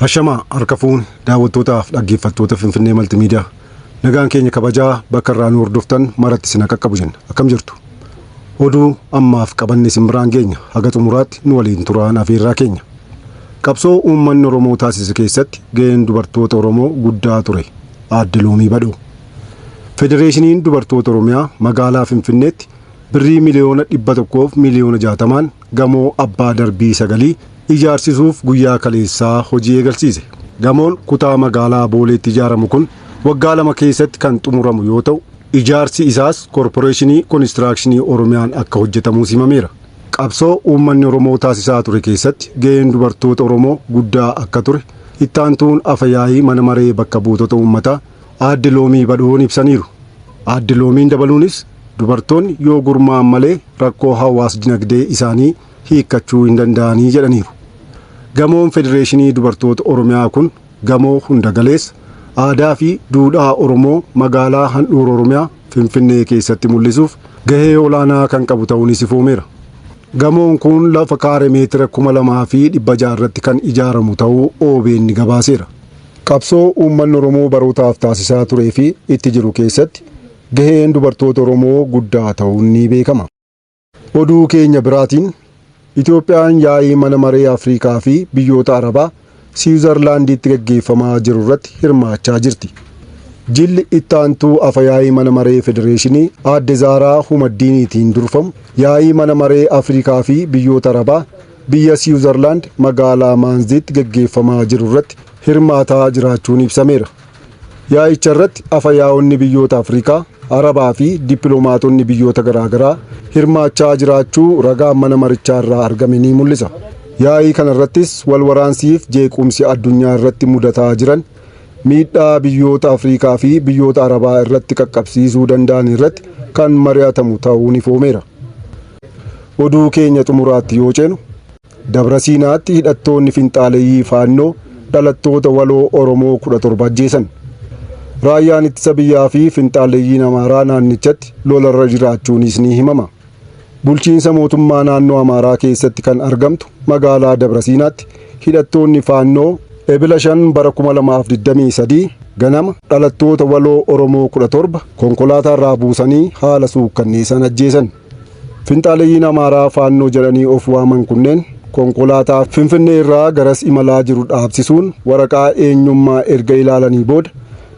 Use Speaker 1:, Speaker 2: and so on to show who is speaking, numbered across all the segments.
Speaker 1: Ashamaa harka fuun daawwattootaaf dhaggeeffattoota Finfinnee Maltimiidiyaa. Nagaan keenya kabajaa bakka irraa nu hordoftan maratti isin qaqqabu jenna. Akkam jirtu? Oduu ammaaf qabanne isin biraan geenya. Haga xumuraatti nu waliin turaan afeerraa keenya. Qabsoo uummanni Oromoo taasise keessatti gaheen dubartoota Oromoo guddaa ture. Aadde Loomii Badhoo. Federeeshiniin Dubartoota Oromiyaa magaalaa Finfinneetti birrii 160,000,000 gamoo abbaa darbii 9 ijaarsisuuf guyyaa kaleessaa hojii eegalsiise. Gamoon kutaa magaalaa Booleetti ijaaramu kun waggaa 2 keessatti kan xumuramu yoo ta'u, ijaarsi isaas Koorporeeshinii Konistiraakshinii Oromiyaan akka hojjetamu himameera. Qabsoo uummanni Oromoo taasisaa ture keessatti gaheen dubartoota Oromoo guddaa akka ture ittaantuun afayaayii mana maree bakka buutota uummataa Aadde Loomii Badhoon ibsaniiru. Aadde Loomiin dabaluunis dubartoonni yoo gurmaa'an malee rakkoo hawaas dinagdee isaanii hiikkachuu hin danda'anii jedhaniiru. Gamoon Federeeshinii Dubartoota Oromiyaa kun gamoo hunda galeessa aadaa fi duudhaa Oromoo magaalaa handhuura Oromiyaa Finfinnee keessatti mul'isuuf gahee olaanaa kan qabu ta'uunis ifoomeera. Gamoon kun lafa kaaree meetira 2600 irratti kan ijaaramu ta'uu OBN gabaaseera. Qabsoo uummanni Oromoo barootaaf taasisaa turee fi itti jiru keessatti gaheen dubartoota Oromoo guddaa ta'uun ni beekama. Oduu keenya biraatiin Itoophiyaan yaa'ii mana maree Afrikaa fi biyyoota Arabaa Siwiizerlaanditti gaggeeffamaa jiru irratti hirmaachaa jirti. Jilli ittaantuu afayaa'ii mana maree Federeeshinii Aadde Zaaraa Humaddiiniitiin durfamu yaa'ii mana maree Afrikaa fi biyyoota Arabaa biyya Siwiizerlaand magaalaa Maanziitti gaggeeffamaa jiru irratti hirmaataa jiraachuun ibsameera. Yaa'icha irratti afayaa'onni biyyoota Afrikaa, Arabaa fi dippiloomaatonni biyyoota garaagaraa hirmaachaa jiraachuu ragaa mana marichaa irraa argame ni mul'isa. Yaa'ii kana irrattis wal waraansiif jeequmsi addunyaa irratti mudataa jiran miidhaa biyyoota Afrikaa fi biyyoota Arabaa irratti qaqqabsiisuu danda'an irratti kan mari'atamu ta'uun ifoomeera. Oduu keenya xumuraatti yoo ceenu Dabra Siinaatti hidhattoonni finxaaleeyyii Faannoo dhalattoota waloo Oromoo 17 ajjeesan. Raayyaan ittisa biyyaa fi finxaaleeyyiin Amaaraa naannichatti lolarra jiraachuunis ni himama. Bulchiinsa mootummaa naannoo Amaaraa keessatti kan argamtu magaalaa Dabra Siinaatti hidhattoonni Faannoo Ebila 5 bara 2023 ganama dhalattoota waloo Oromoo 17 konkolaataa irraa buusanii haala suukkanneessaan ajjeesan. Finxaaleeyyiin Amaaraa Faannoo jedhanii of waaman kunneen konkolaataa Finfinnee irraa garas imalaa jiru dhaabsisuun waraqaa eenyummaa erga ilaalanii booda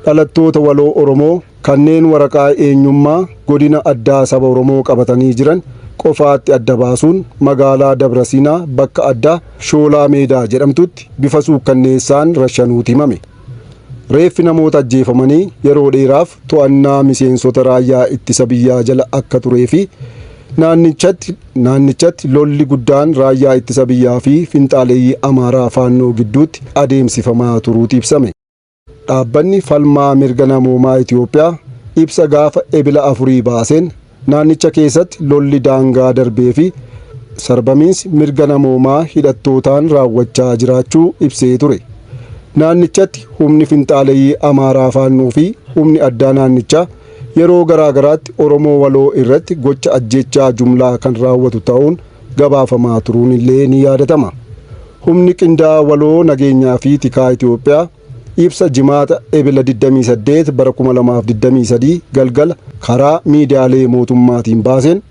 Speaker 1: dhalattoota waloo Oromoo kanneen waraqaa eenyummaa godina addaa saba Oromoo qabatanii jiran qofaatti adda baasuun magaalaa Dabra Siinaa bakka addaa Shoolaa Meedaa jedhamtutti bifa suukkanneessaan rashanuuti himame. Reeffi namoota ajjeefamanii yeroo dheeraaf to'annaa miseensota raayyaa ittisa biyyaa jala akka turee fi naannichatti lolli guddaan raayyaa ittisa biyyaa fi finxaaleeyyii Amaaraa Faannoo gidduutti adeemsifamaa turuuti ibsame. Dhaabbanni falmaa mirga namoomaa Itoophiyaa ibsa gaafa Ebila 4 baaseen naannicha keessatti lolli daangaa darbee fi sarbamiinsi mirga namoomaa hidhattootaan raawwachaa jiraachuu ibsee ture. Naannichatti humni finxaaleeyyii Amaaraa Faannoo fi humni addaa naannichaa yeroo garaagaraatti Oromoo waloo irratti gocha ajjeechaa jumlaa kan raawwatu ta'uun gabaafamaa turuun illee ni yaadatama. Humni qindaa'aa waloo nageenyaa fi tikaa Itoophiyaa ibsa jimaata Ebila 28 bara 2023 galgala karaa miidiyaalee mootummaatiin baaseen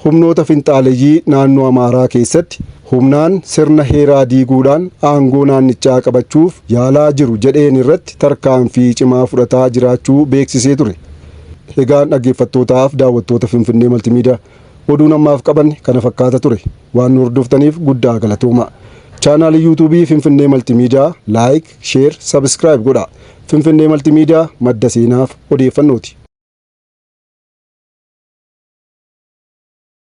Speaker 1: humnoota finxaaleeyyii naannoo Amaaraa keessatti humnaan sirna heeraa diiguudhaan aangoo naannichaa qabachuuf yaalaa jiru jedheen irratti tarkaanfii cimaa fudhataa jiraachuu beeksisee ture. Egaan dhaggeeffattootaaf daawwattoota Finfinnee Maltimiidiyaa oduun ammaaf qabanne kana fakkaata ture. Waan nu hordoftaniif guddaa galatooma. Chaanaalii yuutuubii Finfinnee Maltimiidiyaa like, share, subscribe godhaa. Finfinnee Maltimiidiyaa madda seenaaf odeeffannooti.